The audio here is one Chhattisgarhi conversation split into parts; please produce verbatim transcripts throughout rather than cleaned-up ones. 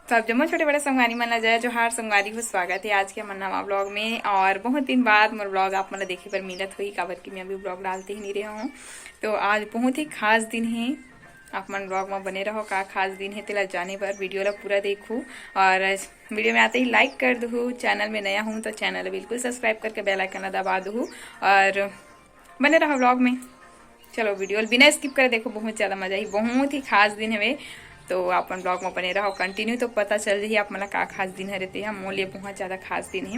सब जम्मो छोटे बड़े संगवारी मन ला जय जोहार। संगवारी हो, स्वागत हे आज के हमर नवा ब्लॉग में। और बहुत दिन बाद मोर ब्लॉग आप मन ला देखे बर मिलत होही, काबर कि मैं अभी ब्लॉग डालते ही नहीं रहा हूँ। तो आज बहुत ही खास दिन हे, आप मन ब्लॉग में बने रहो। का खास दिन हे तेला जाने बर वीडियो ला पूरा देखू, और वीडियो में आते ही लाइक कर दहू। चैनल में नया हूँ तो चैनल ला बिल्कुल सब्सक्राइब करके बेल आइकन ला दबा दहू, और बने रहो ब्लॉग में। चलो, वीडियो ला बिना स्किप करे देखो, बहुत ज़्यादा मजा ही, बहुत ही खास दिन हवे। तो अपन ब्लॉग में बने रहो कंटिन्यू, तो पता चल जाही आप मन ला का खास दिन हरे। ते ह मोर लिए बहुत ज़्यादा खास दिन हे,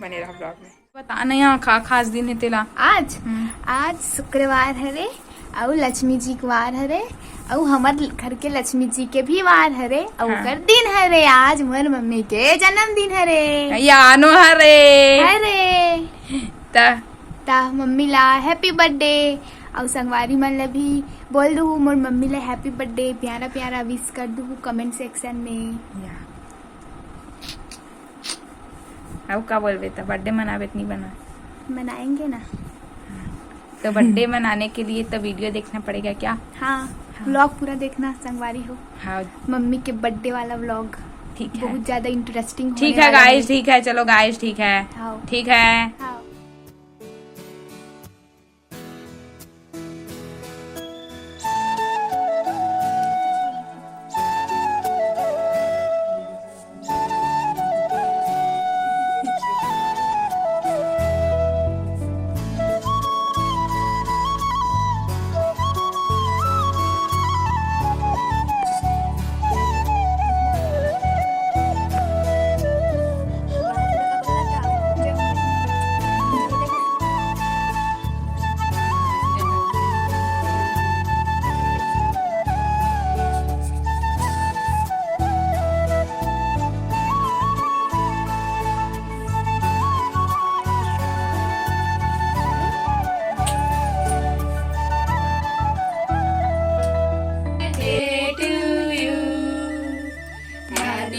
बने रहो ब्लॉग में। बता ना यहाँ का खास दिन हे तेला। आज हम्म। आज शुक्रवार हरे, अउ लक्ष्मी जी के वार हरे, अउ हमर घर के लक्ष्मी जी के भी वार हरे, अउ हाँ। ओकर दिन हरे। आज मोर मम्मी के जन्मदिन हरे। या आनो हरे। हरे। त ता मम्मी ला हैप्पी बर्थडे, अउ संगवारी मन ला भी बोल दूहू मोर मम्मी ला हैप्पी बर्थडे, प्यारा प्यारा विश कर दूहू कमेंट सेक्शन में। या। अउ का बोलबे, त बर्थडे मनाबे त नहीं बना? मनाएंगे ना। तो बर्थडे मनाने के लिए तो वीडियो देखना पड़ेगा क्या? हाँ, हाँ। ब्लॉग पूरा देखना संगवारी हो। हाँ। मम्मी के बर्थडे वाला ब्लॉग ठीक है। बहुत ज्यादा इंटरेस्टिंग ठीक है गाइस, ठीक है, चलो गाइस, ठीक है। हाँ। ठीक है। हाँ।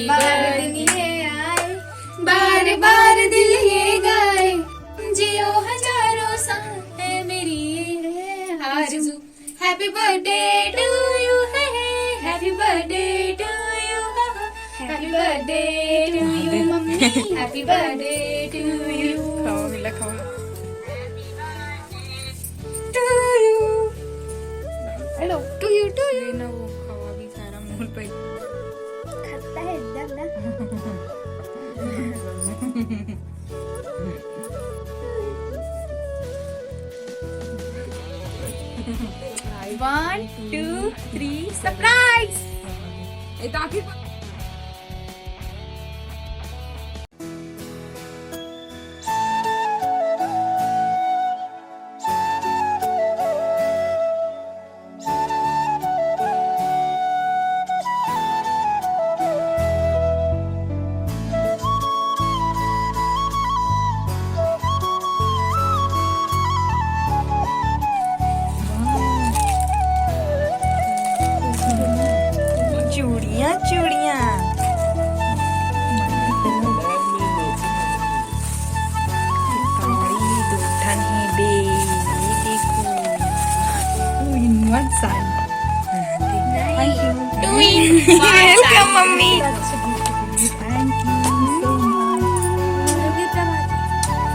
बार बार दिल ये आए, बार बार दिल ये गाए, जियो हजारों साल है मेरी ये आरज़ू। Happy birthday to you, hey, hey, happy birthday to you, happy birthday to you, mummy, happy birthday to you। खाओ, मिला खाओ। To you। Hello, to you, to you। ये ना वो खावा भी सारा मूल पे। खट्टा है एकदम ना। One, two, three, surprise। ए, तो आखिर चूड़ियाँ, चूड़ियाँ। साड़ी दो ठन हे बे, ये देखो। Two in one sari. Thank you। Two in one। Welcome, mummy. Thank you so much।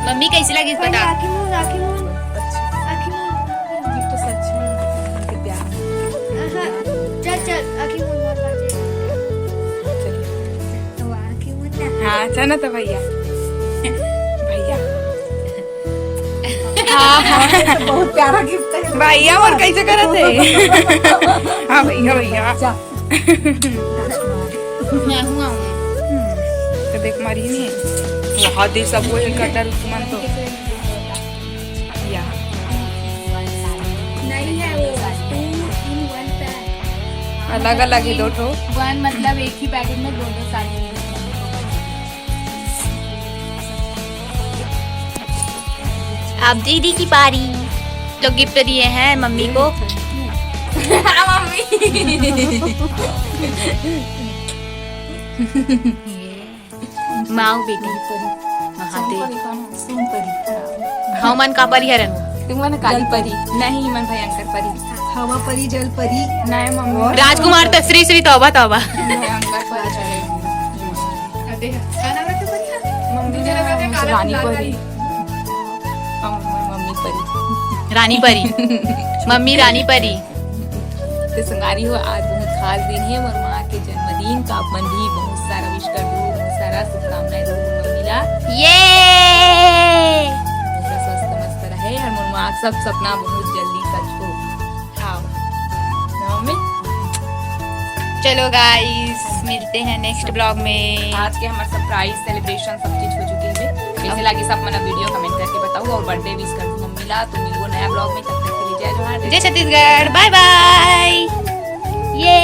Mummy, कैसी लगी बता? आँखी मूंद, आँखी मूंद। अच्छा। आँखी मूंद। ये तो सच में प्यार। आहा, चल, चल, आँखी मूंद, मार, मार, चल। चलिए। तो आँखी मूंद ना। हाँ, अच्छा ना तो भैया। भैया। हाँ, हाँ। बहुत प्यारा gift है। भैया, और कैसे करत हे? हाँ, भैया, भैया। जा। मैं हूँ, आऊँ। हम्म, तो देख मारी नहीं। वहाँ दे सब वो helicopter तुमन तो। या। नहीं है वो, two in one pack। अलग अलग ही दो ठो। One मतलब एक ही packet में दो दो साड़ी। अब दीदी की पारी। लोग gift दिए हैं मम्मी को। हाँ, मम्मी। माओ बेटी। महादेव। हमन का परी हरन? तुमन काली परी। नहीं, मन भयंकर परी। हवा परी, जल परी। नहीं मम्मी। राजकुमार तो श्री श्री तौबा तौबा। अंगद परी चले। मम्मी ने रानी परी। मम्मी परी। रानी परी। मम्मी रानी परी। तो संगवारी हो, आज बहुत खास दिन है मोर माँ के जन्मदिन, तो आप मन भी बहुत सारा विश कर दो, बहुत सारा शुभकामनाएं दो मम्मी ला। ये हमेशा स्वस्थ मस्त रहे और मोर माँ सब सपना बहुत जल्दी सच हो। हाँ। ना मम्मी? चलो गाइस, मिलते हैं नेक्स्ट ब्लॉग में। आज के हमारे सरप्राइज सेलिब्रेशन सब चीज हो चुकी है। कैसे लगे सब मन वीडियो कमेंट करके बताओ और बर्थडे विश कर दो मम्मी ला। तो मिलबो नया ब्लॉग में, तब तक के लिए जय जोहार, जय छत्तीसगढ़, बाय बाय। ये